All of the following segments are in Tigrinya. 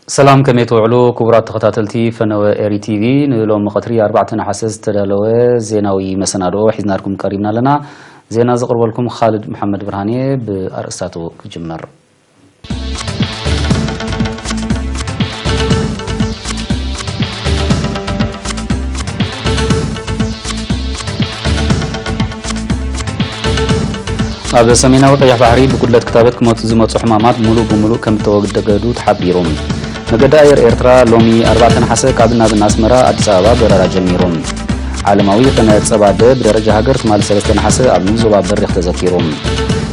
ሰላም፣ ከመይ ትውዕሉ ክቡራት ተኸታተልቲ ፈነወ ኤሪ ቲቪ? ንሎሚ ቀትሪ ኣርባዕተ ነሓሰ ዝተዳለወ ዜናዊ መሰናድኦ ሒዝናልኩም ቀሪብና ኣለና። ዜና ዘቕርበልኩም ኻልድ መሓመድ ብርሃን እየ። ብኣርእስታቱ ክጅምር። ኣብ ሰሜናዊ ቀይሕ ባሕሪ ብጉድለት ክታበት ክመጹ ዝመጹ ሕማማት ሙሉእ ብሙሉእ ከም እተወገዱ ተሓቢሩ። መገዲ ኣየር ኤርትራ ሎሚ ኣርባዕተ ነሓሰ ካብ ናብን ኣስመራ ኣዲስ ኣበባ በረራ ጀሚሩ። ዓለማዊ ቀነ ጸባ ኣደ ብደረጃ ሃገር ትማሊ ሰለስተ ነሓሰ ኣብ ዞባ በሪኽ ተዘኪሩ።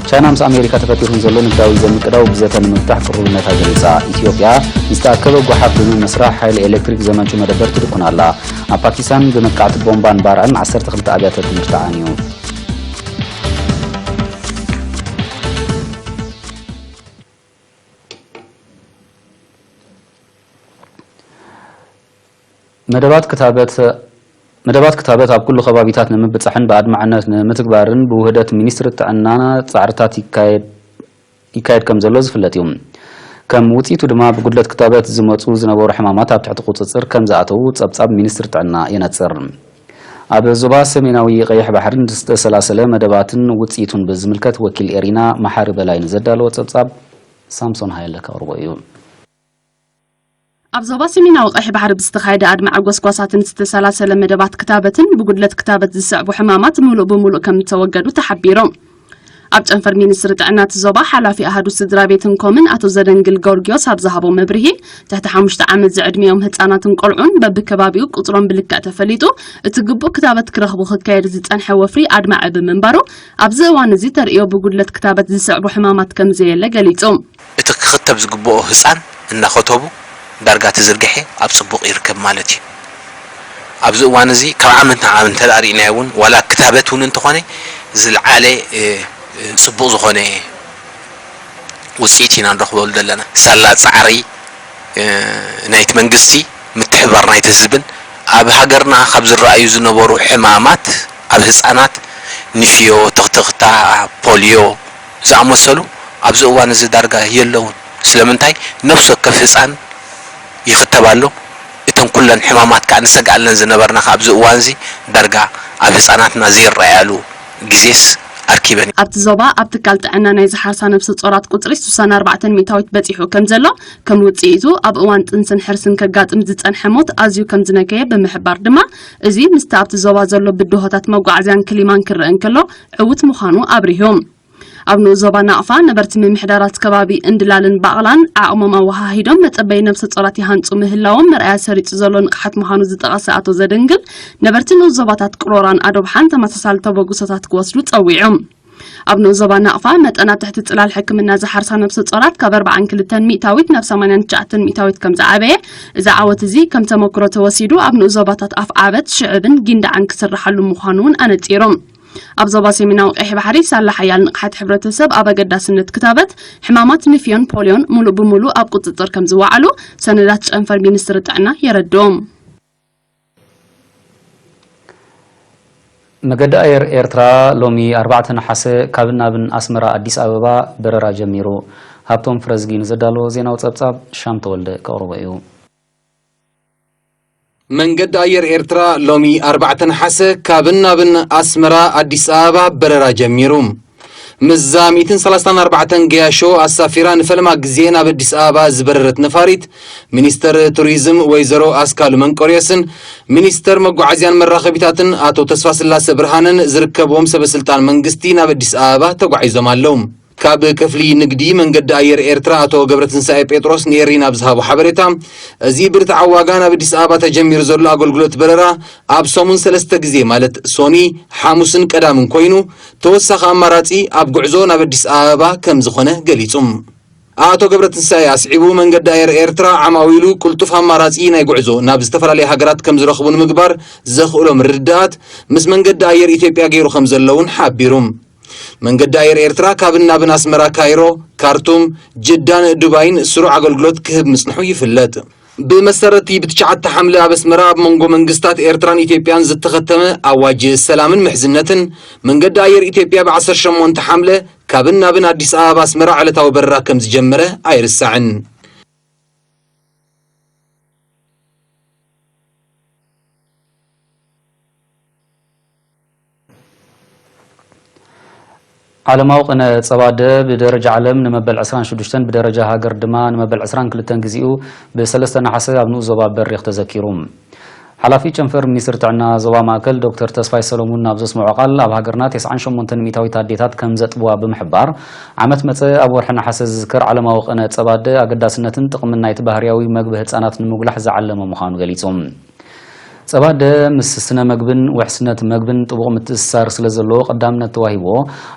ቻይና ምስ ኣሜሪካ ተፈጢሩ ንዘሎ ንግዳዊ ዘይምቅዳው ብዘተ ንምፍታሕ ቅሩብነታ ገሊጻ። ኢትዮጵያ ንዝተኣከበ ጓሓፍ ብምምስራሕ ሓይሊ ኤሌክትሪክ ዘመንጩ መደበር ትድኩን ኣላ። ኣብ ፓኪስታን ብመጥቃዕቲ ቦምባን ባርዕን ዓሰርተ ክልተ ኣብያተ ትምህርቲ ዓንዩ። መደባት ክታበት መደባት ክታበት ኣብ ኩሉ ከባቢታት ንምብጻሕን ብኣድማዕነት ንምትግባርን ብውህደት ሚኒስትሪ ጥዕና ጻዕርታት ይካየድ ይካየድ ከም ዘሎ ዝፍለጥ እዩ። ከም ውጽኢቱ ድማ ብጉድለት ክታበት ዝመጹ ዝነበሩ ሕማማት ኣብ ትሕቲ ቁጽጽር ከም ዝኣተዉ ጸብጻብ ሚኒስትሪ ጥዕና የነጽር። ኣብ ዞባ ሰሜናዊ ቀይሕ ባሕሪ ዝተሰላሰለ መደባትን ውጽኢቱን ብዝምልከት ወኪል ኤሪና መሓሪ በላይ ንዘዳለዎ ጸብጻብ ሳምሶን ሃይለ ከቕርቦ እዩ። ኣብ ዞባ ሰሜናዊ ቀይሕ ባሕሪ ብዝተኻየደ ኣድማዒ ጎስጓሳትን ዝተሰላሰለ መደባት ክታበትን ብጉድለት ክታበት ዝስዕቡ ሕማማት ምሉእ ብምሉእ ከም እተወገዱ ተሓቢሩ። ኣብ ጨንፈር ሚኒስትሪ ጥዕና እቲ ዞባ ሓላፊ ኣሃዱ ስድራ ቤትን ኮምን ኣቶ ዘደንግል ጊዮርጊዮስ ኣብ ዝሃቦ መብርሂ፣ ትሕቲ ሓሙሽተ ዓመት ዝዕድሚኦም ህጻናትን ቆልዑን በብከባቢኡ ቁጽሮም ብልክዕ ተፈሊጡ እቲ ግቡእ ክታበት ክረኽቡ ክካየድ ዝጸንሐ ወፍሪ ኣድማዒ ብምንባሩ፣ ኣብዚ እዋን እዚ ተርእዮ ብጉድለት ክታበት ዝስዕቡ ሕማማት ከም ዘየለ ገሊጹ። እቲ ክኽተብ ዝግብኦ ህጻን እናኸተቡ ዳርጋ እቲ ዝርግሐ ኣብ ጽቡቕ ይርከብ ማለት እዩ። ኣብዚ እዋን እዚ ካብ ዓመት ናብ ዓመት እንተ ደኣ ርኢናዮ እውን፣ ዋላ ክታበት እውን እንተኾነ ዝለዓለ፣ እ፣ እ፣ ጽቡቕ ዝኾነ ውጽኢት ኢና ንረኽበሉ ዘለና። ሳላ ጻዕሪ፣ እ፣ ናይቲ መንግስቲ፣ ምትሕብባር ናይቲ ህዝብን ኣብ ሃገርና ካብ ዝረኣዩ ዝነበሩ ሕማማት ኣብ ህጻናት ንፍዮ፣ ትኽትኽታ፣ ፖልዮ ዝኣመሰሉ ኣብዚ እዋን እዚ ዳርጋ የለውን። ስለምንታይ? ነፍሲ ወከፍ ህጻን ይኽተብ ኣሎ። እተን ኩለን ሕማማት ከኣ ንሰግኣለን ዝነበርና ከኣ ኣብዚ እዋን እዚ ዳርጋ ኣብ ህጻናትና ዘይረኣያሉ ግዜስ ኣርኪበን። ኣብቲ ዞባ ኣብ ትካል ጥዕና ናይ ዝሓርሳ ነፍሰ ጾራት ቁጽሪ ስሳን ኣርባዕተን ሚእታዊት በጺሑ ከም ዘሎ፣ ከም ውጽኢቱ ኣብ እዋን ጥንስን ሕርስን ከጋጥም ዝጸንሐ ሞት ኣዝዩ ከም ዝነከየ ብምሕባር ድማ፣ እዚ ምስቲ ኣብቲ ዞባ ዘሎ ብድሆታት መጓዓዝያን ክሊማን ክረአ እንከሎ ዕዉት ምዃኑ ኣብሪሁ። ኣብ ንኡስ ዞባ ናቕፋ ነበርቲ ምምሕዳራት ከባቢ እንድላልን ባቕላን ዓቕሞም ኣወሃሂዶም መጸበዪ ነብሰ ጾራት ይሃንጹ ምህላዎም መርኣያ ሰሪጹ ዘሎ ንቕሓት ምዃኑ ዝጠቐሰ ኣቶ ዘደንግል፣ ነበርቲ ንኡስ ዞባታት ቅሮራን ኣዶብሓን ተመሳሳሊ ተበግሶታት ክወስዱ ጸዊዑ። ኣብ ንኡስ ዞባ ናቕፋ መጠን ኣብ ትሕቲ ጽላል ሕክምና ዝሓርሳ ነብሰ ጾራት ካብ ኣርባዓን ክልተን ሚእታዊት ናብ ሰማንያን ትሽዓተን ሚእታዊት ከም ዝዓበየ፣ እዚ ዓወት እዚ ከም ተመክሮ ተወሲዱ ኣብ ንኡስ ዞባታት ኣፍዓበት፣ ሽዕብን ጊንዳዕን ክስርሓሉ ምዃኑ እውን ኣነጺሮም። ኣብ ዞባ ሰሜናዊ ቀይሕ ባሕሪ ሳላ ሓያል ንቕሓት ሕብረተሰብ ኣብ ኣገዳስነት ክታበት ሕማማት ንፍዮን ፖልዮን ሙሉእ ብሙሉእ ኣብ ቁጽጽር ከም ዝወዓሉ ሰነዳት ጨንፈር ሚኒስትሪ ጥዕና የረድኦም። መገዲ ኣየር ኤርትራ ሎሚ ኣርባዕተ ነሓሰ ካብ ናብን ኣስመራ ኣዲስ ኣበባ በረራ ጀሚሩ። ሃብቶም ፍረዝጊ ንዘዳለዎ ዜናዊ ጸብጻብ ሻም ተወልደ ከቕርቦ እዩ። መንገዲ ኣየር ኤርትራ ሎሚ ኣርባዕተ ነሓሰ ካብን ናብን ኣስመራ ኣዲስ ኣበባ በረራ ጀሚሩ። ምስዛ ሚእትን ሰላሳን ኣርባዕተን ገያሾ ኣሳፊራ ንፈለማ ግዜ ናብ ኣዲስ ኣበባ ዝበረረት ነፋሪት፣ ሚኒስተር ቱሪዝም ወይዘሮ ኣስካሉ መንቆርዮስን ሚኒስተር መጓዓዝያን መራኸቢታትን ኣቶ ተስፋስላሰ ብርሃነን ዝርከብዎም ሰበ ስልጣን መንግስቲ ናብ ኣዲስ ኣበባ ተጓዒዞም ኣለዉ። ካብ ክፍሊ ንግዲ መንገዲ ኣየር ኤርትራ ኣቶ ገብረትንሳኤ ጴጥሮስ ንኤሪና ኣብ ዝሃቦ ሓበሬታ፣ እዚ ብርትዓዊ ዋጋ ናብ ኣዲስ ኣበባ ተጀሚሩ ዘሎ ኣገልግሎት በረራ ኣብ ሰሙን ሰለስተ ግዜ፣ ማለት ሶኒ፣ ሓሙስን ቀዳምን ኮይኑ፣ ተወሳኺ ኣማራጺ ኣብ ጉዕዞ ናብ ኣዲስ ኣበባ ከም ዝኾነ ገሊጹ። ኣቶ ገብረትንሳኤ ኣስዒቡ፣ መንገዲ ኣየር ኤርትራ ዓማዊሉ ቅልጡፍ ኣማራጺ ናይ ጉዕዞ ናብ ዝተፈላለያ ሃገራት ከም ዝረኽቡ ንምግባር ዘኽእሎም ርድኣት ምስ መንገዲ ኣየር ኢትዮጵያ ገይሩ ከም ዘለውን ሓቢሩ። መንገዲ ኣየር ኤርትራ ካብን ናብን ኣስመራ፣ ካይሮ፣ ካርቱም፣ ጅዳን ዱባይን ስሩዕ ኣገልግሎት ክህብ ምጽንሑ ይፍለጥ። ብመሰረት እቲ ብትሽዓተ ሓምለ ኣብ ኣስመራ ኣብ መንጎ መንግስታት ኤርትራን ኢትዮጵያን ዝተኸተመ ኣዋጅ ሰላምን ምሕዝነትን፣ መንገዲ ኣየር ኢትዮጵያ ብ ዓሰርተ ሸሞንተ ሓምለ ካብን ናብን ኣዲስ ኣበባ ኣስመራ ዕለታዊ በረራ ከም ዝጀመረ ኣይርሳዕን። ዓለማዊ ቅነ ጸባ ኣደ ብደረጃ ዓለም ንመበል ዕስራን ሽዱሽተን፣ ብደረጃ ሃገር ድማ ንመበል ዕስራን ክልተን ግዜኡ ብሰለስተ ነሓሰ ኣብ ንኡስ ዞባ በሪኽ ተዘኪሩ። ሓላፊ ጨንፈር ሚኒስትሪ ጥዕና ዞባ ማእከል ዶክተር ተስፋይ ሰሎሙን ኣብ ዘስምዖ ቃል፣ ኣብ ሃገርና ተስዓን ሸሞንተን ሚእታዊት ኣዴታት ከም ዘጥብዋ ብምሕባር፣ ዓመት መጸ ኣብ ወርሒ ነሓሰ ዝዝከር ዓለማዊ ቅነ ጸባ ኣደ ኣገዳስነትን ጥቕምን ናይቲ ባህርያዊ መግቢ ህጻናት ንምጉላሕ ዝዓለመ ምዃኑ ገሊጹ። ጸባ ኣደ ምስ ስነ መግብን ውሕስነት መግብን ጥቡቕ ምትእስሳር ስለ ዘለዎ ቀዳምነት ተዋሂብዎ፣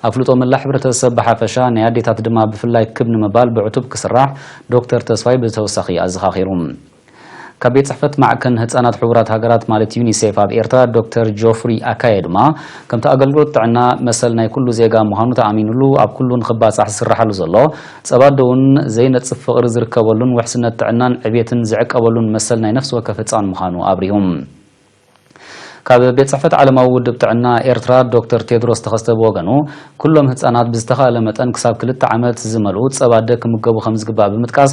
ኣፍልጦ መላእ ሕብረተሰብ ብሓፈሻ፣ ናይ ኣዴታት ድማ ብፍላይ ክብ ንምባል ብዕቱብ ክስራሕ ዶክተር ተስፋይ ብተወሳኺ ኣዘኻኺሩ። ካብ ቤት ጽሕፈት ማዕከን ህጻናት ሕቡራት ሃገራት ማለት ዩኒሴፍ ኣብ ኤርትራ ዶክተር ጆፍሪ ኣካየ ድማ፣ ከምቲ ኣገልግሎት ጥዕና መሰል ናይ ኩሉ ዜጋ ምዃኑ ተኣሚኑሉ ኣብ ኩሉ ንኽባጻሕ ዝስርሓሉ ዘሎ፣ ጸባ ኣደ እውን ዘይነጽፍ ፍቕሪ ዝርከበሉን ውሕስነት ጥዕናን ዕቤትን ዝዕቀበሉን መሰል ናይ ነፍሲ ወከፍ ህጻን ምዃኑ ኣብሪሁ። ካብ ቤት ጽሕፈት ዓለማዊ ውድብ ጥዕና ኤርትራ ዶክተር ቴድሮስ ተኸስተ ብወገኑ፣ ኩሎም ህጻናት ብዝተኻእለ መጠን ክሳብ ክልተ ዓመት ዝመልኡ ጸባ ኣደ ክምገቡ ከም ዝግባእ ብምጥቃስ፣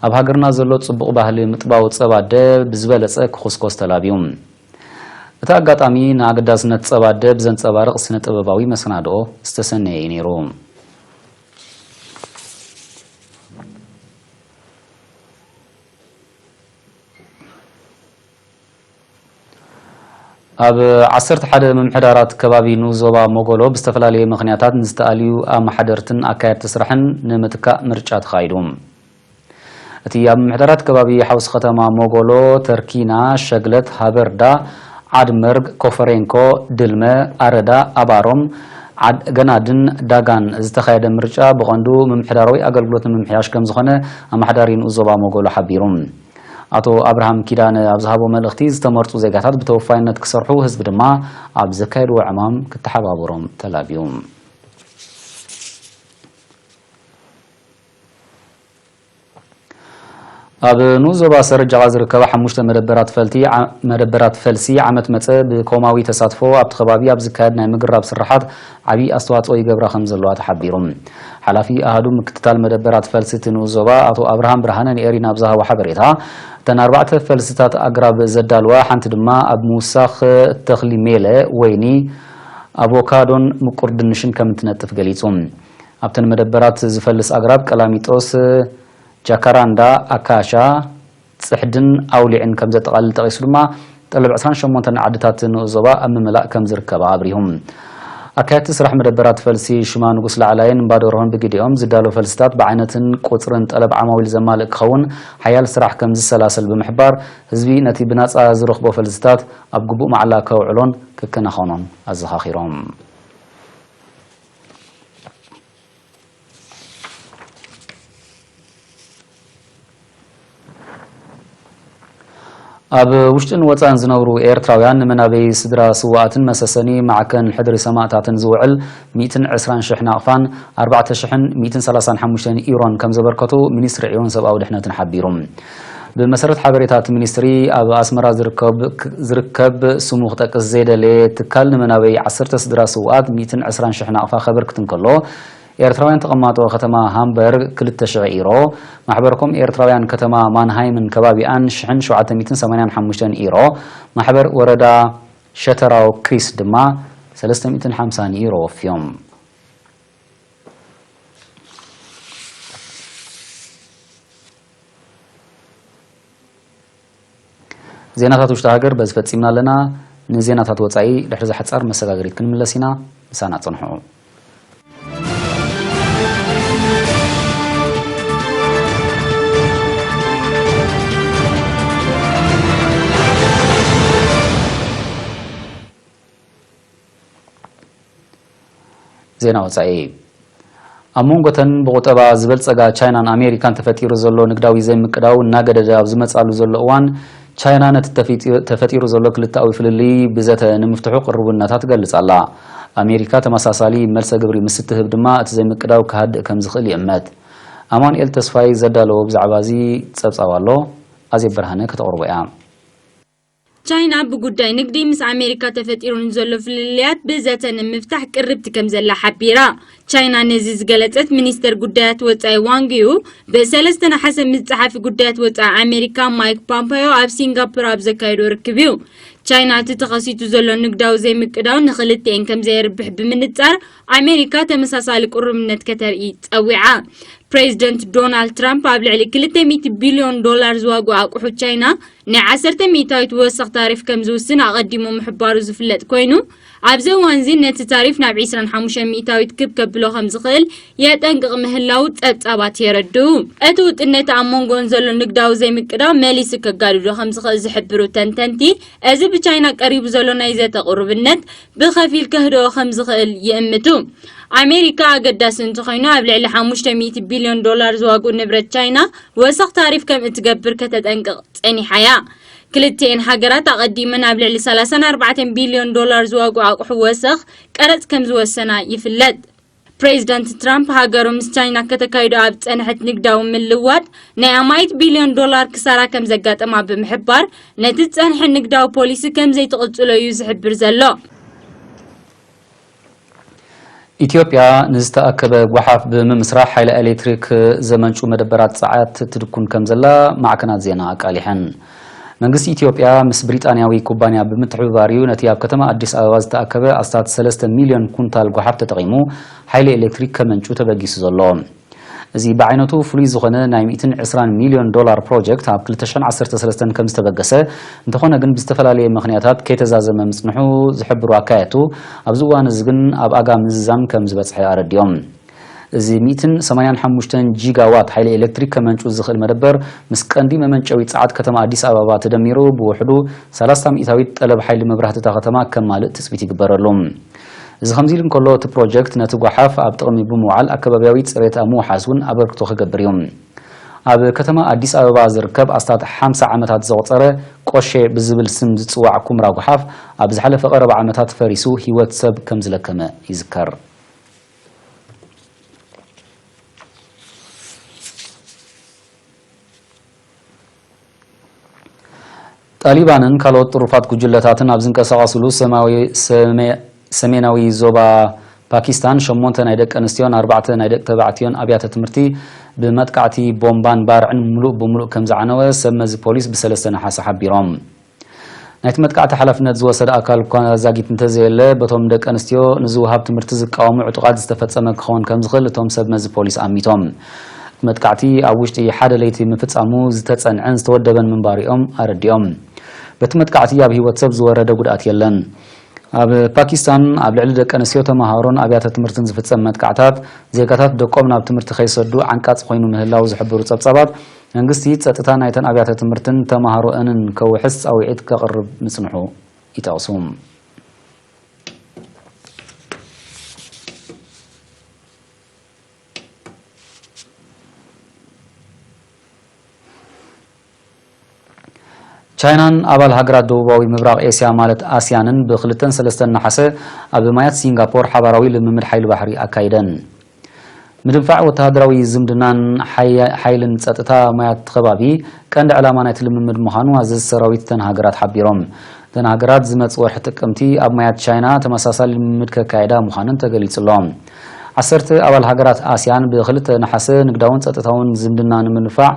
ኣብ ሃገርና ዘሎ ጽቡቕ ባህሊ ምጥባው ጸባ ኣደ ብዝበለጸ ክኹስኮስ ተላብዩ። እቲ ኣጋጣሚ ንኣገዳስነት ጸባ ኣደ ብዘንጸባርቕ ስነ ጥበባዊ መሰናድኦ ዝተሰነየ እዩ ነይሩ። ኣብ ዓሰርተ ሓደ ምምሕዳራት ከባቢ ንኡስ ዞባ ሞጎሎ ብዝተፈላለየ ምኽንያታት ንዝተኣልዩ ኣመሓደርትን ኣካየድቲ ስራሕን ንምትካእ ምርጫ ተኻይዱ። እቲ ኣብ ምምሕዳራት ከባቢ ሓውሲ ከተማ ሞጎሎ፣ ተርኪና፣ ሸግለት፣ ሃበርዳ፣ ዓድመርግ፣ ኮፈሬንኮ፣ ድልመ፣ ኣረዳ፣ ኣባሮም፣ ዓድ ገናድን ዳጋን ዝተኻየደ ምርጫ ብቐንዱ ምምሕዳራዊ ኣገልግሎት ንምምሕያሽ ከም ዝኾነ ኣመሓዳሪ ንኡስ ዞባ ሞጎሎ ሓቢሩ። ኣቶ ኣብርሃም ኪዳነ ኣብ ዝሃቦ መልእኽቲ፣ ዝተመርጹ ዜጋታት ብተወፋይነት ክሰርሑ፣ ህዝቢ ድማ ኣብ ዘካየድዎ ዕማም ክተሓባበሮም ተላብዩ። ኣብ ንኡስ ዞባ ሰረጃቓ ዝርከባ ሓሙሽተ መደበራት ፈልቲ ዓ-፣ መደበራት ፈልሲ ዓመት መጸ ብኮማዊ ተሳትፎ ኣብቲ ከባቢ ኣብ ዝካየድ ናይ ምግራብ ስራሓት ዓቢ ኣስተዋጽኦ ይገብራ ከም ዘለዋ ተሓቢሩ። ሓላፊ ኣሃዱ ምክትታል መደበራት ፈልሲ እቲ ንኡስ ዞባ ኣቶ ኣብርሃም ብርሃነ ንኤሪና ኣብ ዝሃቦ ሓበሬታ፣ እተን ኣርባዕተ ፈልስታት ኣግራብ ዘዳልዋ፣ ሓንቲ ድማ ኣብ ምውሳኽ ተኽሊ ሜለ፣ ወይኒ፣ ኣቮካዶን ምቁር ድንሽን ከም እትነጥፍ ገሊጹ። ኣብተን መደበራት ዝፈልስ ኣግራብ ቀላሚጦስ፣ ጃካራንዳ፣ ኣካሻ፣ ጽሕድን ኣውሊዕን ከም ዘጠቓልል ጠቒሱ ድማ፣ ጠለብ ዕስራን ሸሞንተን ዓድታት ንኡስ ዞባ ኣብ ምምላእ ከም ዝርከባ ኣብሪሁ። ኣካየድቲ ስራሕ መደበራት ፈልሲ ሽማ ንጉስ ላዕላይን እምባደርሆን ብግዲኦም ዝዳሎ ፈልስታት ብዓይነትን ቁጽርን ጠለብ ዓማዊል ዘማልእ ክኸውን ሓያል ስራሕ ከም ዝሰላሰል ብምሕባር፣ ህዝቢ ነቲ ብናጻ ዝረኽቦ ፈልስታት ኣብ ግቡእ ማዕላ ከውዕሎን ክከናኸኖን ኣዘኻኺሮም። ኣብ ውሽጥን ወጻእን ዝነብሩ ኤርትራውያን ንመናበይ ስድራ ስውኣትን መሰሰኒ ማዕከን ሕድሪ ሰማእታትን ዝውዕል ሚእትን ዕስራን ሽሕ ናቕፋን ኣርባዕተ ሽሕን ሚእትን ሰላሳን ሓሙሽተን ኢሮን ከም ዘበርከቱ ሚኒስትሪ ዕዮን ሰብኣዊ ድሕነትን ሓቢሩ። ብመሰረት ሓበሬታ እቲ ሚኒስትሪ፣ ኣብ ኣስመራ ዝርከብ፣ ዝርከብ ስሙ ክጠቅስ ዘይደለየ ትካል ንመናበይ ዓሰርተ ስድራ ስውኣት ሚእትን ዕስራን ሽሕ ናቕፋ ከበርክት እንከሎ፣ ኤርትራውያን ተቐማጦ ከተማ ሃምበርግ ክልተ ሽሕ ኢሮ፣ ማሕበርኮም ኤርትራውያን ከተማ ማንሃይምን ከባቢኣን ሽሕን ሸውዓተ ሚእትን ሰማንያን ሓሙሽተን ኢሮ፣ ማሕበር ወረዳ ሸተራው ክሪስ ድማ ሰለስተ ሚእትን ሓምሳን ኢሮ ወፍዮም። ዜናታት ውሽጢ ሃገር በዚ ፈጺምና ኣለና። ንዜናታት ወጻኢ ድሕሪ እዚ ሓጻር መሰጋገሪት ክንምለስ ኢና። ምሳና ጽንሑ። ዜና ወጻኢ። ኣብ መንጎተን ብቑጠባ ዝበልጸጋ ቻይናን ኣሜሪካን ተፈጢሩ ዘሎ ንግዳዊ ዘይምቅዳው እናገደደ ኣብ ዝመጻሉ ዘሎ እዋን፣ ቻይና ነቲ ተፈጢ-፣ ተፈጢሩ ዘሎ ክልተኣዊ ፍልልይ ብዘተ ንምፍትሑ ቅርቡነታ ትገልጽ ኣላ። ኣሜሪካ ተመሳሳሊ መልሰ ግብሪ ምስ እትህብ ድማ፣ እቲ ዘይምቅዳው ክሃድእ ከም ዝኽእል ይእመት። ኣማኑኤል ተስፋይ ዘዳለዎ ብዛዕባ እዚ ጸብጻብ ኣሎ። ኣዜብ ብርሃነ ከተቕርቦ እያ። ቻይና ብጉዳይ ንግዲ ምስ ኣሜሪካ ተፈጢሩ ንዘሎ ፍልልያት ብዘተ ንምፍታሕ ቅርብቲ ከም ዘላ ሓቢራ። ቻይና ነዚ ዝገለጸት ሚኒስተር ጉዳያት ወጻኢ ዋንግ ዩ፣ ብሰለስተ ነሓሰ ምስ ጸሓፊ ጉዳያት ወጻኢ ኣሜሪካ ማይክ ፖምፐዮ ኣብ ሲንጋፖር ኣብ ዘካየዶ ርክብ እዩ። ቻይና እቲ ተኸሲቱ ዘሎ ንግዳዊ ዘይምቅዳው ንኽልቲኤን ከም ዘየርብሕ ብምንጻር፣ ኣሜሪካ ተመሳሳሊ ቅሩብነት ከተርኢ ጸዊዓ። ፕሬዚደንት ዶናልድ ትራምፕ ኣብ ልዕሊ ክልተ ሚእቲ ቢልዮን ዶላር ዝዋግኡ ኣቑሑት ቻይና ናይ ዓሰርተ ሚእታዊት ወሰኽ ታሪፍ ከም ዝውስን ኣቐዲሙ ምሕባሩ ዝፍለጥ ኮይኑ፣ ኣብዚ እዋን እዚ ነቲ ታሪፍ ናብ ዒስራን ሓሙሽተን ሚእታዊት ክብ ከብሎ ከም ዝኽእል የጠንቅቕ ምህላው ጸብጻባት የረድኡ። እቲ ውጥን ነቲ ኣብ መንጎን ዘሎ ንግዳዊ ዘይምቅዳው መሊሱ ከጋድዶ ከም ዝኽእል ዝሕብሩ ተንተንቲ፣ እዚ ብቻይና ቀሪቡ ዘሎ ናይ ዘተ ቅሩብነት ብኸፊል ከህድኦ ከም ዝኽእል ይእምቱ። ኣሜሪካ ኣገዳሲ እንተኾይኑ፣ ኣብ ልዕሊ ሓሙሽተ ሚእቲ ቢልዮን ዶላር ዝዋግኡ ንብረት ቻይና ወሰኽ ታሪፍ ከም እትገብር ከተጠንቅቕ ጸኒሓ እያ። ክልቲኤን ሃገራት ኣቐዲመን ኣብ ልዕሊ ሰላሳን ኣርባዕተን ቢልዮን ዶላር ዝዋግኡ ኣቑሑ ወሰኽ ቀረጽ ከም ዝወሰና ይፍለጥ። ፕሬዚዳንት ትራምፕ ሃገሩ ምስ ቻይና ከተካይዶ ኣብ ዝጸንሐት ንግዳዊ ምልውዋጥ ናይ ኣማኢት ቢልዮን ዶላር ክሳራ ከም ዘጋጠማ ብምሕባር፣ ነቲ ዝጸንሐ ንግዳዊ ፖሊሲ ከም ዘይትቕጽሎ እዩ ዝሕብር ዘሎ። ኢትዮጵያ ንዝተኣከበ ጓሓፍ ብምምስራሕ ሓይሊ ኤሌክትሪክ ዘመንጩ መደበራት ጸዓት ትድኩን ከም ዘላ ማዕከናት ዜና ኣቃሊሐን። መንግስቲ ኢትዮጵያ ምስ ብሪጣንያዊ ኩባንያ ብምትሕብባር እዩ ነቲ ኣብ ከተማ ኣዲስ ኣበባ ዝተኣከበ ኣስታት ሰለስተ ሚልዮን ኩንታል ጓሓፍ ተጠቒሙ ሓይሊ ኤሌክትሪክ ከመንጩ ተበጊሱ ዘሎ። እዚ ብዓይነቱ ፍሉይ ዝኾነ ናይ ሚእትን ዕስራን ሚልዮን ዶላር ፕሮጀክት ኣብ ክልተ ሽሕን ዓሰርተ ሰለስተን ከም ዝተበገሰ፣ እንተኾነ ግን ብዝተፈላለየ ምኽንያታት ከይተዛዘመ ምጽንሑ ዝሕብሩ ኣካየድቱ፣ ኣብዚ እዋን እዚ ግን ኣብ ኣጋ ምዝዛም ከም ዝበጽሐ ኣረዲኦም። እዚ ሚእትን ሰማንያን ሓሙሽተን ጂጋዋት ሓይሊ ኤሌክትሪክ ከመንጩ ዝኽእል መደበር፣ ምስ ቀንዲ መመንጨዊ ጸዓት ከተማ ኣዲስ ኣበባ ተደሚሩ፣ ብውሕዱ ሰላሳ ሚእታዊት ጠለብ ሓይሊ መብራህቲ እታ ከተማ ከማልእ ትጽቢት ይግበረሉ። እዚ ከምዚ ኢሉ እንከሎ፣ እቲ ፕሮጀክት ነቲ ጓሓፍ ኣብ ጥቕሚ ብምውዓል ኣከባብያዊ ጽሬት ኣብ ምውሓስ እውን ኣበርክቶ ክገብር እዩ። ኣብ ከተማ ኣዲስ ኣበባ ዝርከብ ኣስታት ሓምሳ ዓመታት ዘቑጸረ ቆሼ ብዝብል ስም ዝጽዋዕ ኩምራ ጓሓፍ፣ ኣብ ዝሓለፈ ቀረባ ዓመታት ፈሪሱ ህይወት ሰብ ከም ዝለከመ ይዝከር። ጣሊባንን ካልኦት ጥሩፋት ጉጅለታትን ኣብ ዝንቀሳቐስሉ ሰማዊ-፣ ሰሜ-፣ ሰሜናዊ ዞባ ፓኪስታን፣ ሸሞንተ ናይ ደቂ ኣንስትዮን ኣርባዕተ ናይ ደቂ ተባዕትዮን ኣብያተ ትምህርቲ ብመጥቃዕቲ ቦምባን ባርዕን ምሉእ ብምሉእ ከም ዝዓነወ ሰብ መዚ ፖሊስ ብሰለስተ ነሓሰ ሓቢሮም። ናይቲ መጥቃዕቲ ሓላፍነት ዝወሰደ ኣካል እኳ ዛጊት እንተዘየለ፣ በቶም ደቂ ኣንስትዮ ንዝወሃብ ትምህርቲ ዝቃወሙ ዕጡቓት ዝተፈጸመ ክኸውን ከም ዝኽእል እቶም ሰብ መዚ ፖሊስ ኣሚቶም። እቲ መጥቃዕቲ ኣብ ውሽጢ ሓደ ለይቲ ምፍጻሙ ዝተጸንዐን ዝተወደበን ምንባሩ እዮም ኣረዲኦም። በቲ መጥቃዕቲ ኣብ ህይወት ሰብ ዝወረደ ጉድኣት የለን። ኣብ ፓኪስታን ኣብ ልዕሊ ደቂ ኣንስትዮ ተመሃሮን ኣብያተ ትምህርትን ዝፍጸም መጥቃዕታት፣ ዜጋታት ደቆም ናብ ትምህርቲ ከይሰዱ ዓንቃጺ ኮይኑ ምህላው ዝሕብሩ ጸብጻባት፣ መንግስቲ ጸጥታ ናይተን ኣብያተ ትምህርትን ተመሃሮኣንን ከውሕስ ጻውዒት ከቕርብ ምጽንሑ ይጠቕሱ። ቻይናን ኣባል ሃገራት ደቡባዊ ምብራቕ ኤስያ ማለት ኣስያንን ብክልተን ሰለስተን ነሓሰ ኣብ ማያት ሲንጋፖር ሓባራዊ ልምምድ ሓይሊ ባሕሪ ኣካይደን። ምድንፋዕ ወተሃደራዊ ዝምድናን ሓይ-፣ ሓይልን ጸጥታ ማያት ከባቢ ቀንዲ ዕላማ ናይቲ ልምምድ ምዃኑ ኣዘዝቲ ሰራዊት እተን ሃገራት ሓቢሮም። እተን ሃገራት ዝመጽእ ወርሒ ጥቅምቲ ኣብ ማያት ቻይና ተመሳሳሊ ልምምድ ከካየዳ ምዃነን ተገሊጹ ኣሎ። ዓሰርተ ኣባል ሃገራት ኣስያን ብክልተ ነሓሰ ንግዳውን ጸጥታውን ዝምድና ንምንፋዕ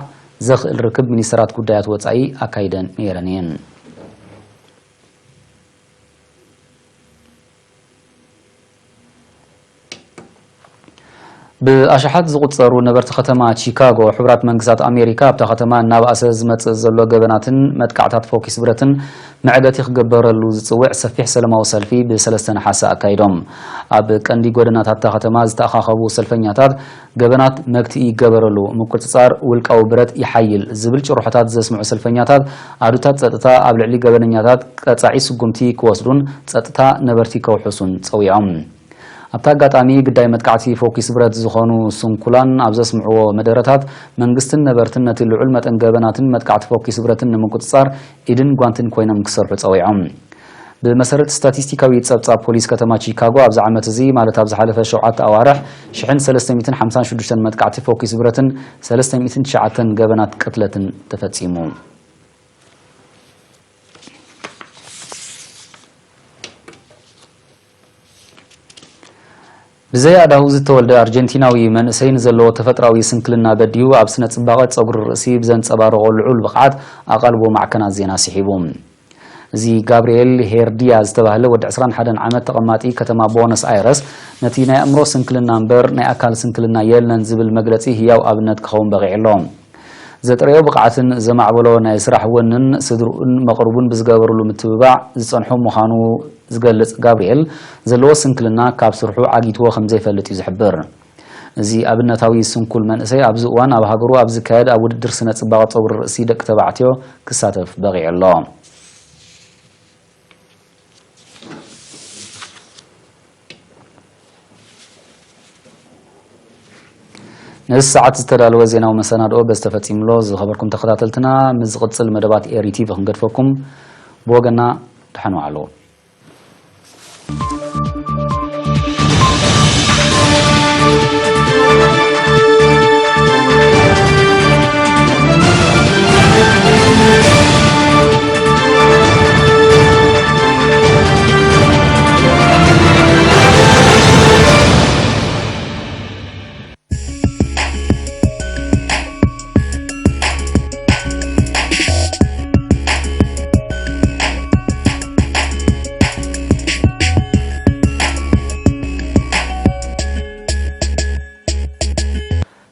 ዘኽእል ርክብ ሚኒስተራት ጉዳያት ወጻኢ ኣካይደን ነይረን እየን። ብኣሽሓት ዝቑጸሩ ነበርቲ ከተማ ቺካጎ፣ ሕቡራት መንግስታት ኣሜሪካ ኣብታ ከተማ እናበኣሰ ዝመጽእ ዘሎ ገበናትን መጥቃዕታት ፎኪስ ብረትን መዕገቲ ክግበረሉ ዝጽውዕ ሰፊሕ ሰለማዊ ሰልፊ ብሰለስተ ነሓሰ ኣካይዶም። ኣብ ቀንዲ ጎደናታት እታ ከተማ ዝተኣኻኸቡ ሰልፈኛታት፣ ገበናት መግትኢ ይገበረሉ፣ ምቁጽጻር ውልቃዊ ብረት ይሓይል ዝብል ጭርሖታት ዘስምዑ ሰልፈኛታት፣ ኣሃዱታት ጸጥታ ኣብ ልዕሊ ገበነኛታት ቀጻዒ ስጉምቲ ክወስዱን ጸጥታ ነበርቲ ከውሕሱን ጸዊዖም። ኣብቲ ኣጋጣሚ ግዳይ መጥቃዕቲ ፎኪስ ብረት ዝኾኑ ስንኩላን ኣብ ዘስምዕዎ መደረታት፣ መንግስትን ነበርትን ነቲ ልዑል መጠን ገበናትን መጥቃዕቲ ፎኪስ ብረትን ንምቁጽጻር ኢድን ጓንትን ኮይኖም ክሰርሑ ጸዊዖም። ብመሰረት ስታቲስቲካዊ ጸብጻብ ፖሊስ ከተማ ቺካጎ፣ ኣብዚ ዓመት እዚ፣ ማለት ኣብ ዝሓለፈ ሸውዓተ ኣዋርሕ፣ ሽሕን ሰለስተ ሚእትን ሓምሳን ሽዱሽተን መጥቃዕቲ ፎኪስ ብረትን ሰለስተ ሚእትን ትሽዓተን ገበናት ቅትለትን ተፈጺሙ። ብዘይ ኣዳሁ ዝተወልደ ኣርጀንቲናዊ መንእሰይ ንዘለዎ ተፈጥራዊ ስንክልና በዲሁ ኣብ ስነ ጽባቐ ጸጉሪ ርእሲ ብዘንጸባረቖ ልዑል ብቕዓት ኣቓልቦ ማዕከናት ዜና ስሒቡ። እዚ ጋብርኤል ሄርዲያ ዝተባህለ ወዲ ዕስራን ሓደን ዓመት ተቐማጢ ከተማ ቦነስ ኣይረስ፣ ነቲ ናይ ኣእምሮ ስንክልና እምበር ናይ ኣካል ስንክልና የለን ዝብል መግለጺ ህያው ኣብነት ክኸውን በቒዑ ኣሎ። ዘጥረዮ ብቕዓትን ዘማዕበሎ ናይ ስራሕ ወንን ስድርኡን መቕርቡን ብዝገበርሉ ምትብባዕ ዝጸንሖ ምዃኑ ዝገልጽ ጋብርኤል፣ ዘለዎ ስንክልና ካብ ስርሑ ዓጊትዎ ከም ዘይፈልጥ እዩ ዝሕብር። እዚ ኣብነታዊ ስንኩል መንእሰይ ኣብዚ እዋን ኣብ ሃገሩ ኣብ ዝካየድ ኣብ ውድድር ስነ ጽባቐ ጸጉሪ ርእሲ ደቂ ተባዕትዮ ክሳተፍ በቒዑ ኣሎ። ነዚ ሰዓት ዝተዳለወ ዜናዊ መሰናድኦ በዚ ተፈጺሙ ኣሎ። ዝኸበርኩም ተኸታተልትና፣ ምስ ዝቕጽል መደባት ኤሪ ቲቪ ክንገድፈኩም። ብወገና ደሓን ዋዕሉ።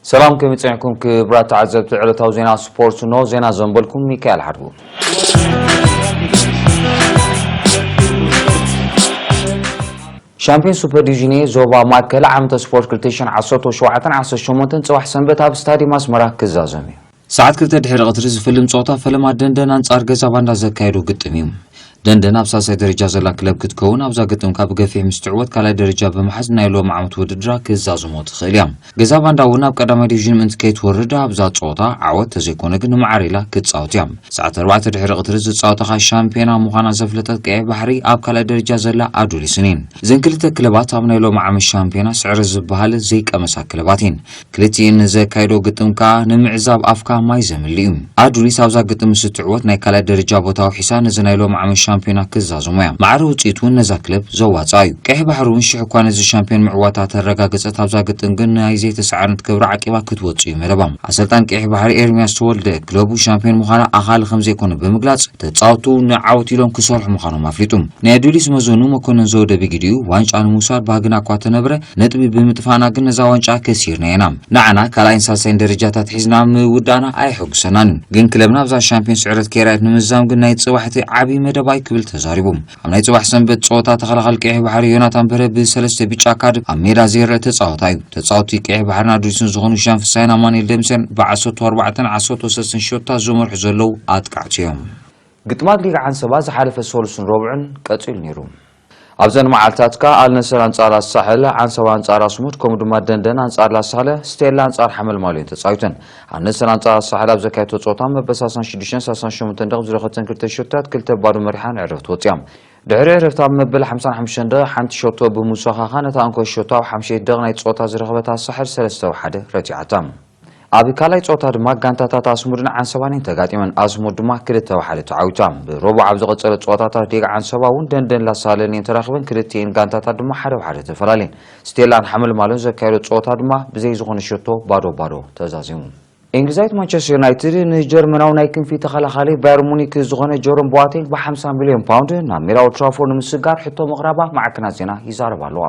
ሰላም፣ ከመይ ጸኒሕኩም ክቡራት ተዓዘብቲ ዕለታዊ ዜና ስፖርት? ኖ ዜና ዘንበልኩም ሚካኤል ሓድጉ። ሻምፒዮን ሱፐር ዲቪዥን ኤ ዞባ ማእከል ዓመተ ስፖርት ክልተ ሽሕን ዓሰርተ ሸውዓተን ዓሰርተ ሸሞንተን ጽባሕ ሰንበት ኣብ ስታዲየም ኣስመራ ክዛዘም እዩ። ሰዓት ክልተ ድሕሪ ቀትሪ ዝፍልም ጸወታ ፈለማ ደንደን ኣንጻር ገዛ ባንዳ ዘካየዶ ግጥም እዩ። ደንደን ኣብ ሳልሳይ ደረጃ ዘላ ክለብ ክትከውን፣ ኣብዛ ግጥም ካብ ገፊሕ ምስ ትዕወት ካልኣይ ደረጃ ብምሓዝ ናይ ሎሚ ዓመት ውድድራ ክዛዝሞ ትኽእል እያ። ገዛ ባንዳ እውን ኣብ ቀዳማይ ዲቪዥን ምእንቲ ከይትወርድ ኣብዛ ጸወታ ዓወት ተዘይኮነ ግን ንማዕረ ኢላ ክትጻወት እያ። ሰዓት ኣርባዕተ ድሕሪ ቀትሪ ዝጻወተኻ ሻምፒዮና ምዃና ዘፍለጠት ቀይሕ ባሕሪ ኣብ ካልኣይ ደረጃ ዘላ ኣዱሊስን እየን። እዘን ክልተ ክለባት ኣብ ናይ ሎሚ ዓመት ሻምፒዮና ስዕረት ዝበሃል ዘይቀመሳ ክለባት እየን። ክልቲኤን ንዘካይዶ ግጥም ከኣ ንምዕዛብ ኣፍካ ማይ ዘምልእ እዩ። ኣዱሊስ ኣብዛ ግጥም ምስ እትዕወት ናይ ካልኣይ ደረጃ ቦታ ኣውሒሳ ነዚ ናይ ሎሚ ዓመት ሻምፒዮና ክዛዝሞ እያ። ማዕረ ውጽኢት እውን ነዛ ክለብ ዘዋጽኣ እዩ። ቀይሕ ባሕሪ እውን ሽሕ እኳ ነዚ ሻምፒዮን ምዕዋታ ተረጋገጸት፣ ኣብዛ ግጥም ግን ናይ ዘይተሰዓረነት ክብሪ ዓቂባ ክትወጽእ እዩ መደባ። ኣሰልጣን ቀይሕ ባሕሪ ኤርሚያስ ተወልደ ክለቡ ሻምፒዮን ምዃና ኣኻሊ ከም ዘይኮነ ብምግላጽ፣ ተጻወቱ ንዓወት ኢሎም ክሰርሑ ምዃኖም ኣፍሊጡ። ናይ ኣዱሊስ መዘኑ መኮነን ዘወደ ብጊዲኡ ዋንጫ ንምውሳድ ባህግና እኳ ተነብረ፣ ነጥቢ ብምጥፋእና ግን ነዛ ዋንጫ ከሲርና ኢና። ንዓና ካልኣይን ሳልሳይን ደረጃታት ሒዝና ምውዳእና ኣየሐጉሰናን እዩ። ግን ክለብና ኣብዛ ሻምፒዮን ስዕረት ከይርኣየት ንምዝዛም ግን ናይ ጽባሕቲ ዓቢ መደብ ኣይ ክብል ተዛሪቡ። ኣብ ናይ ጽባሕ ሰንበት ጸወታ ተኸላኻሊ ቀይሕ ባሕሪ ዮናታን በርሀ ብሰለስተ ቢጫ ካርድ ኣብ ሜዳ ዘይረአ ተጻዋታይ እዩ። ተጻወቲ ቀይሕ ባሕርን ኣዱሊስን ዝኾኑ ሻም ፍሳይን ኣማኑኤል ደምሴን ብዓሰርተ ኣርባዕተን ዓሰርተ ሰለስተን ሸቶታት ዝመርሑ ዘለዉ ኣጥቃዕቲ እዮም። ግጥማት ሊግ ዓንሰባ ዝሓለፈ ሰሉስን ረቡዕን ቀጺሉ ነይሩ። ኣብዘን መዓልታት ከኣ ኣልነሰር ኣንጻር ኣሳሕል፣ ዓንሰባ ኣንጻር ኣስሙድ፣ ከምኡ ድማ ደንደን ኣንጻር ላሳለ፣ ስቴላ ኣንጻር ሓመልማል እየን ተጻዊተን። ኣልነሰር ኣንጻር ኣሳሕል ኣብ ዘካየቶ ጸወታ መበል ሰላሳን ሽዱሽተን ሰላሳን ሸሞንተን ደቂቕ ዝረኸበተን ክልተ ሸቶታት ክልተ ባዶ መሪሓ ንዕረፍቲ ወጽያ። ድሕሪ ዕረፍቲ ኣብ መበል ሓምሳን ሓሙሽተን ደቂቕ ሓንቲ ሸቶ ብምውሳኻኻ ነታ እንኮ ሸቶ ኣብ ሓምሸይቲ ደቂቕ ናይ ጸወታ ዝረኸበት ኣሳሕል ሰለስተ ብሓደ ረቲዓታ። ኣብ ካልኣይ ጸወታ ድማ ጋንታታት ኣስሙድን ዓንሰባን እየን ተጋጢመን። ኣስሙድ ድማ ክልተ ብሓደ ተዓዊታ። ብረቡዕ ኣብ ዝቐጸለ ጸወታታት ሊግ ዓንሰባ እውን ደንደን ላሳለን እየን ተራኺበን። ክልቲኤን ጋንታታት ድማ ሓደ ብሓደ ተፈላለየን። ስቴላን ሓመልማልን ዘካየዶ ጸወታ ድማ ብዘይ ዝኾነ ሸቶ ባዶ ባዶ ተዛዚሙ። እንግሊዛዊት ማንቸስተር ዩናይትድ ንጀርመናዊ ናይ ክንፊ ተኸላኻሊ ባየር ሙኒክ ዝኾነ ጀሮም ቦኣቴንግ ብሓምሳ ሚልዮን ፓውንድ ናብ ሜዳ ኦልድ ትራፎርድ ንምስጋር ሕቶ ምቕራባ ማዕከናት ዜና ይዛረባ ኣለዋ።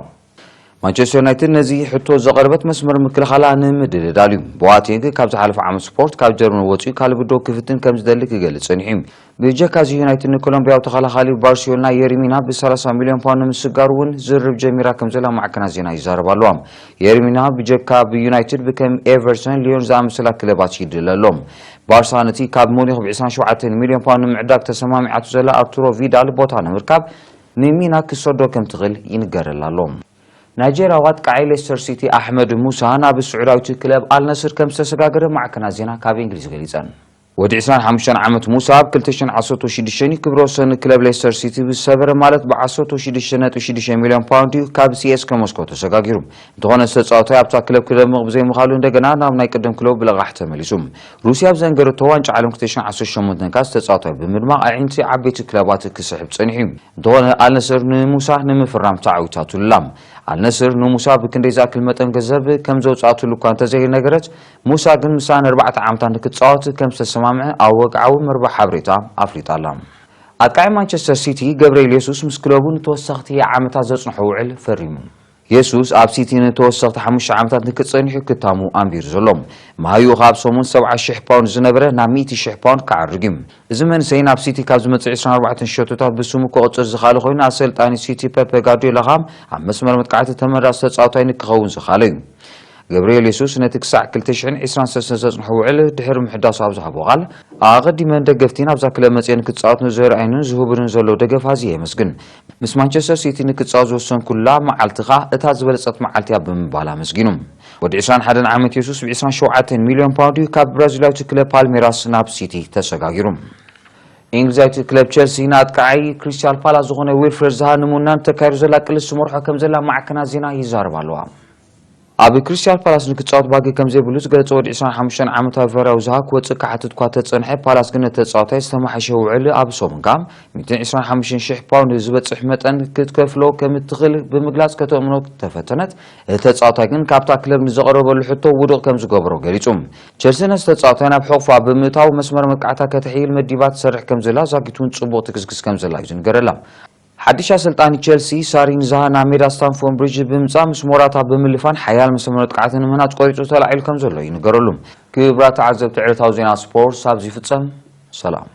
ማንቸስተር ዩናይትድ ነዚ ሕቶ ዘቐረበት መስመር ምክልኻላ ንምድልዳል እዩ። ቦኣቴንግ ካብ ዝሓለፈ ዓመት ስፖርት ካብ ጀርመን ወፂኡ ካልእ ብዶ ክፍትን ከም ዝደሊ ክገልጽ ጸኒሑ እዩ። ብጀካ እዚ ዩናይትድ ንኮሎምቢያዊ ተኸላኻሊ ባርሴሎና የርሚና ብ ሰላሳ ሚልዮን ፓውንድ ንምስጋር እውን ዝርርብ ጀሚራ ከም ዘላ ማዕከናት ዜና ይዛረባ ኣለዋ። የርሚና ብጀካ ብዩናይትድ ብከም ኤቨርተን፣ ሊዮን ዝኣመሰላ ክለባት ይድለ ኣሎ። ባርሳ ነቲ ካብ ሙኒክ ብ ዕስራን ሸውዓተን ሚልዮን ፓውንድ ንምዕዳግ ተሰማሚዓቱ ዘላ ኣርቱሮ ቪዳል ቦታ ንምርካብ ንሚና ክሰዶ ከም ትኽእል ይንገረላ ኣሎ። ናይጄርያዊ ኣጥቃዓይ ሌስተር ሲቲ ኣሕመድ ሙሳ ናብ ስዑዳዊት ክለብ ኣልነስር ከም ዝተሰጋገረ ማዕከናት ዜና ካብ እንግሊዝ ገሊጸን። ወዲ ዕስራን ሓሙሽተን ዓመት ሙሳ ኣብ ክልተ ሽሕን ዓሰርተ ሽዱሽተን ክብረ ወሰን ክለብ ሌስተር ሲቲ ብዝሰበረ፣ ማለት ብ ዓሰርተ ሽዱሽተ ነጥቢ ሽዱሽተ ሚልዮን ፓውንድ እዩ ካብ ሲኤስኬ ሞስኮ ተሰጋጊሩ። እንተኾነ ዝተጻወታይ ኣብታ ክለብ ክደምቕ ብዘይምዃሉ እንደገና ናብ ናይ ቅድም ክለቡ ብለቓሕ ተመሊሱ። ሩስያ ኣብ ዘንገረቶ ዋንጫ ዓለም ክልተ ሽሕን ዓሰርተ ሸሞንተን ከኣ ዝተጻወታይ ብምድማቕ ኣዒንቲ ዓበይቲ ክለባት ክስሕብ ጸኒሑ እዩ። እንተኾነ ኣልነስር ንሙሳ ንምፍራም ተዓዊታትሉ ኣላ። ኣልነስር ንሙሳ ብክንደይ ዝኣክል መጠን ገንዘብ ከም ዘውጽኣትሉ እኳ እንተዘይነገረት፣ ሙሳ ግን ምሳኣ ንኣርባዕተ ዓመታት ንክጻወት ከም ዝተሰማምዐ ኣብ ወግዓዊ መርበብ ሓበሬታ ኣፍሊጣ ኣላ። ኣጥቃዒ ማንቸስተር ሲቲ ገብርኤል የሱስ ምስ ክለቡ ንተወሰኽቲ ዓመታት ዘጽንሖ ውዕል ፈሪሙ። የሱስ ኣብ ሲቲ ንተወሰኽቲ ሓሙሽተ ዓመታት ንክጸንሕ ክታሙ ኣንቢሩ ዘሎ። መሃይኡ ካብ ሰሙን ሰብዓ ሽሕ ፓውንድ ዝነበረ ናብ ሚእቲ ሽሕ ፓውንድ ክዓርግ እዩ። እዚ መንእሰይ ናብ ሲቲ ካብ ዝመጽእ ዕስራን ኣርባዕተን ሸቶታት ብስሙ ክቕጽር ዝኸኣለ ኮይኑ፣ ኣሰልጣኒ ሲቲ ፔፕ ጋርዲዮላ ኸኣ ኣብ መስመር መጥቃዕቲ ተመራጺ ተጻዋታይ ንክኸውን ዝኸኣለ እዩ። ገብርኤል የሱስ ነቲ ክሳዕ ክልተ ሽሕን ዕስራን ሰለስተን ዘጽንሖ ውዕል ድሕሪ ምሕዳሱ ኣብ ዝሃቦ ቃል፣ ኣቐዲመ ንደገፍቲ ናብዛ ክለብ መጽየ ንክጻወት ንዘርእዩንን ዝህቡንን ዘለዉ ደገፍ ኣዝየ የመስግን። ምስ ማንቸስተር ሲቲ ንክጻወት ዝወሰንኩላ መዓልቲ ኸኣ እታ ዝበለጸት መዓልቲ እያ ብምባል ኣመስጊኑ። ወዲ ዕስራን ሓደን ዓመት የሱስ ብ ዕስራን ሸውዓተን ሚልዮን ፓውንድ እዩ ካብ ብራዚላዊት ክለብ ፓልሜራስ ናብ ሲቲ ተሰጋጊሩ። እንግሊዛዊት ክለብ ቸልሲ ንኣጥቃዓይ ክሪስታል ፓላስ ዝኾነ ዊልፍረድ ዛሃ ንምውናን ተካይዶ ዘላ ቅልስ ትመርሖ ከም ዘላ ማዕከናት ዜና ይዛረባ ኣለዋ። ኣብ ክሪስታል ፓላስ ንክጻወት ባጊ ከም ዘይብሉ ዝገለጸ ወዲ ዕስራን ሓሙሽተን ዓመታዊ ቫራዊ ዛሃ ክወጽእ ክሓትት እኳ ተጸንሐ፣ ፓላስ ግን ነቲ ተጻዋታይ ዝተመሓሸ ውዕል ኣብ ሰሙን ካብ ሚእትን ዕስራን ሓሙሽተን ሽሕ ፓውንድ ዝበጽሕ መጠን ክትከፍሎ ከም እትኽእል ብምግላጽ ከተእምኖ ተፈተነት። እቲ ተጻዋታይ ግን ካብታ ክለብ ንዘቐረበሉ ሕቶ ውዱቕ ከም ዝገበሮ ገሊጹ። ቸልሲ ነቲ ተጻዋታይ ናብ ሕቑፋ ብምእታው መስመር መጥቃዕታ ከተሕይል መዲባ ትሰርሕ ከም ዘላ ዛጊት እውን ጽቡቕ ትግስግስ ከም ዘላ እዩ ዝንገረላ። ሓድሽ ኣሰልጣኒ ቸልሲ ሳሪ ንዛሃ ናብ ሜዳ ስታንፎርድ ብሪጅ ብምጻእ ምስ ሞራታ ብምልፋን ሓያል መስመር መጥቃዕቲ ንምህናጽ ቆሪጹ ተላዒሉ ከም ዘሎ ይንገረሉ። ክቡራት ተዓዘብቲ ዕለታዊ ዜና ስፖርት ኣብዚ ይፍጸም። ሰላም።